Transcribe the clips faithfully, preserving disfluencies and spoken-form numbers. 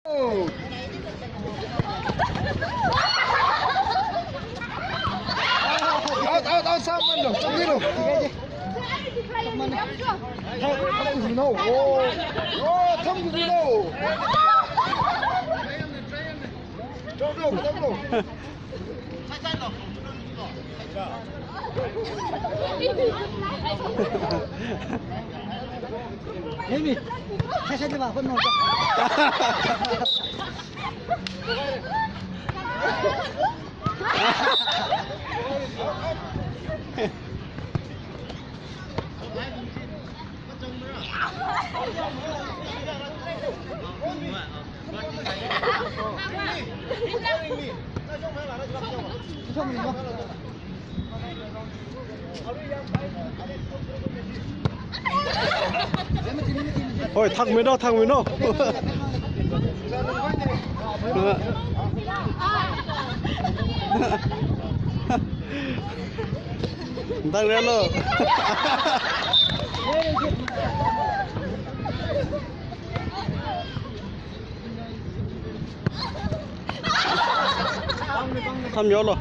Out, out, out, someone, no, somebody, no. No, oh, oh, come to, no. Go, go, go, go. Maybe. Hoi, thakmino, thakmino. Thakmilo. Thakmilo.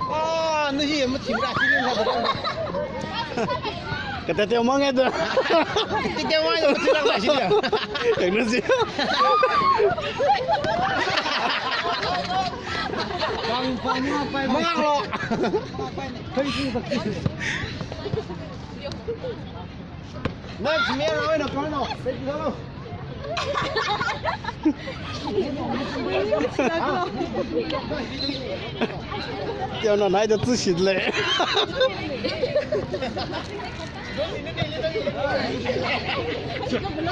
Ah, nashi mathimda, shi rin sa. Kata teo mang ai da. Teo mang ai da, mathimda shi ya. Yang nashi. Pang, pang, mangak lo. Next, me, Roy, no, Roy, no. Teo na nai da tsu shit le.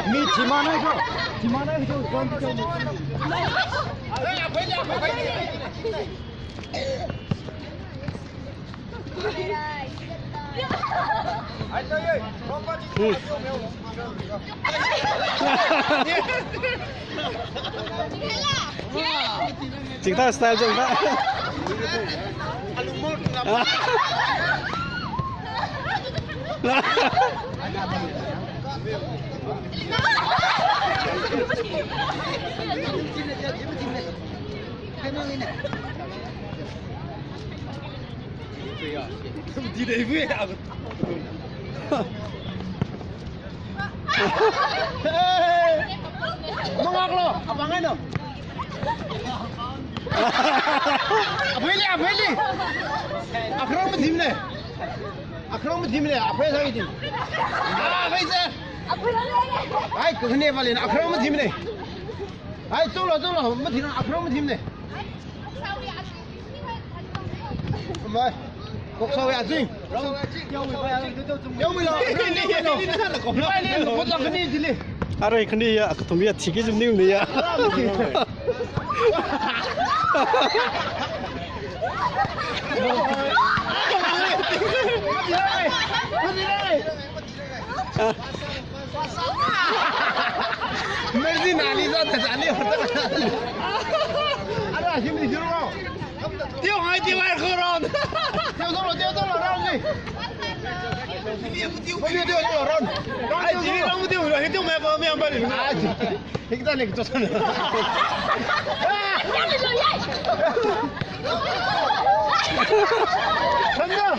Mi thima nai ko. Thima nai ko. Chingtha style chingtha. Mangak lo, apa ngai no? Apoi le, apoi le. Akhrong mathim le. Akhrong mathim le, apoi sa itin. Ah, apoi sa. Ai, ko ne ba le, akhrong mathim le. Ai, cholo, cholo, mathim, akhrong mathim le. Mai. Kok sawi azing. Yau mai lo. Yau mai lo. Arui khani ya, kathum ya, thiki jum ning ya. Mercy nali sa ta jani hota. Ara him ni juro. Teo hai teo hai ko ron. Teo dolo, teo dolo ron ni. Teo, teo dolo ron. Ai, jini ron teo, teo mai pa mai ambali. Ai, hikta ne to sana. Sana.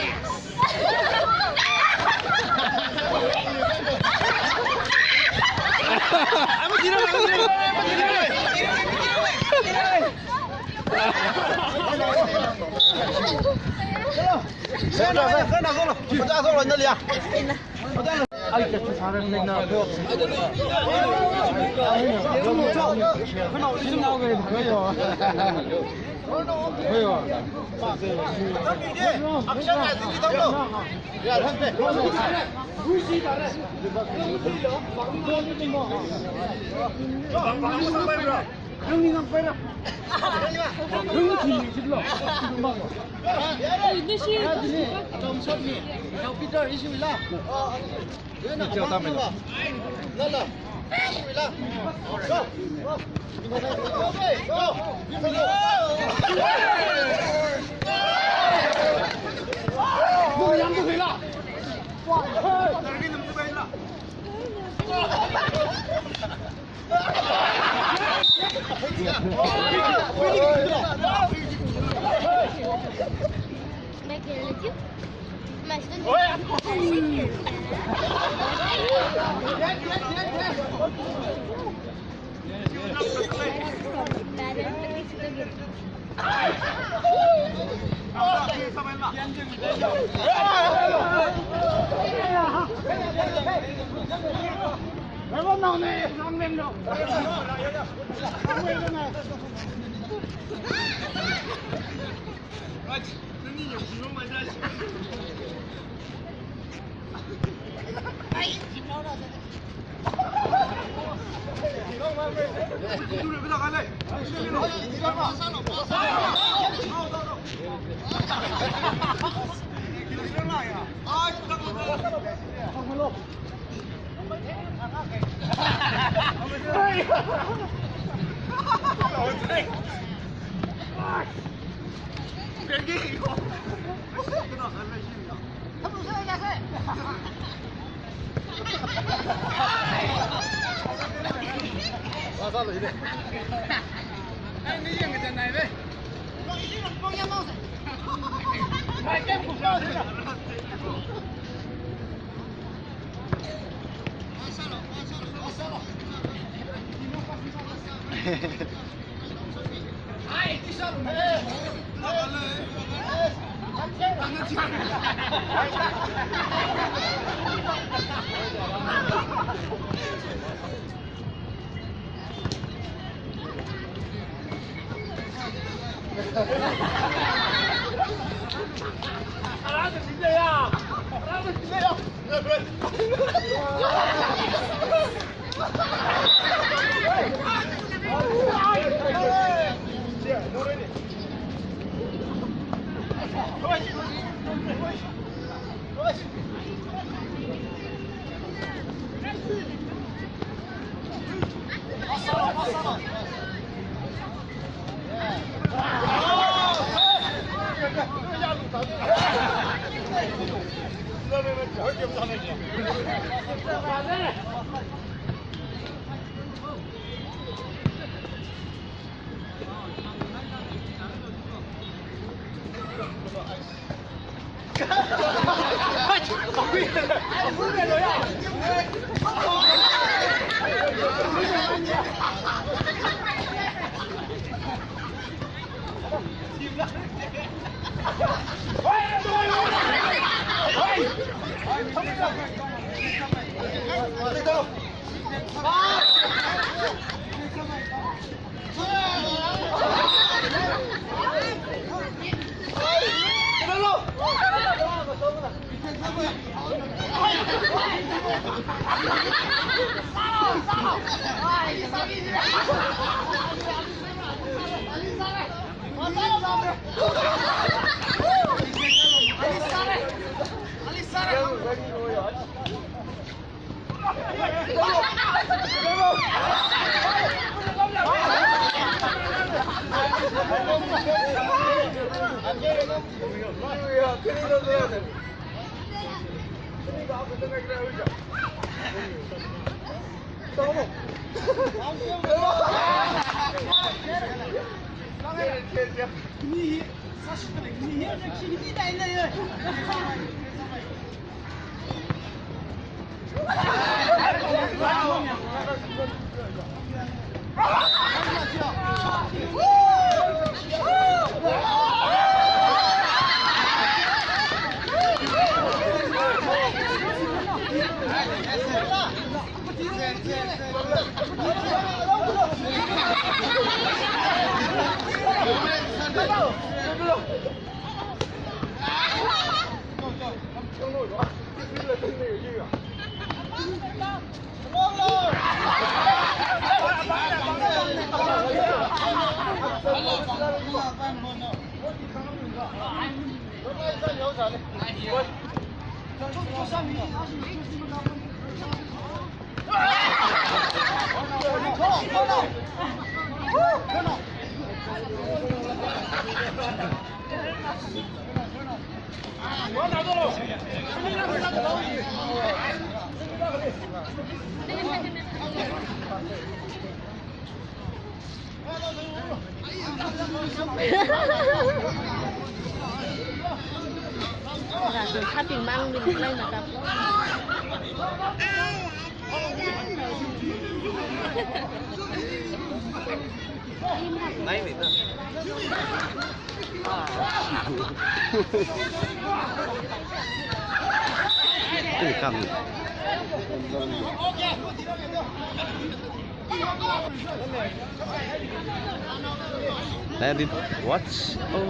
Let it watch. Oh.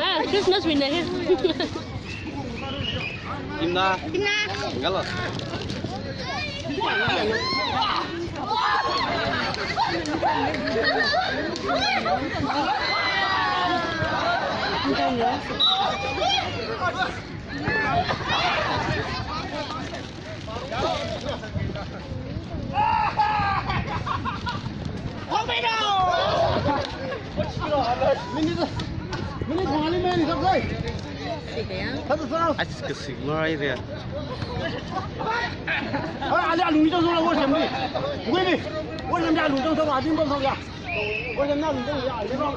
Ah, Christmas winner. Imna. Imna. Ngalo. Minute, minute thang ali meni thang sai. Thang sai. Ach, kasik marai dia. Ah, ali alung ni thang sai, wo sem ni. Wei ni. Wo sem ni alung thang sai, adi bom thang ya. Wo sem ni alung thang ya, ali bom.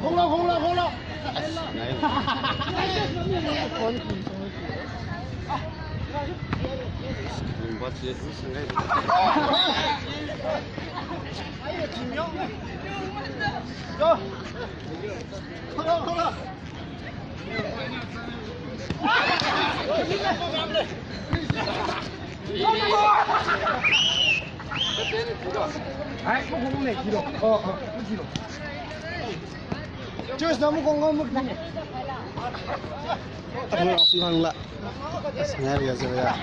Khonglo, khonglo, khonglo. Choice namu kong kamu. Aku nak sih bang lah. Ngai ya saya.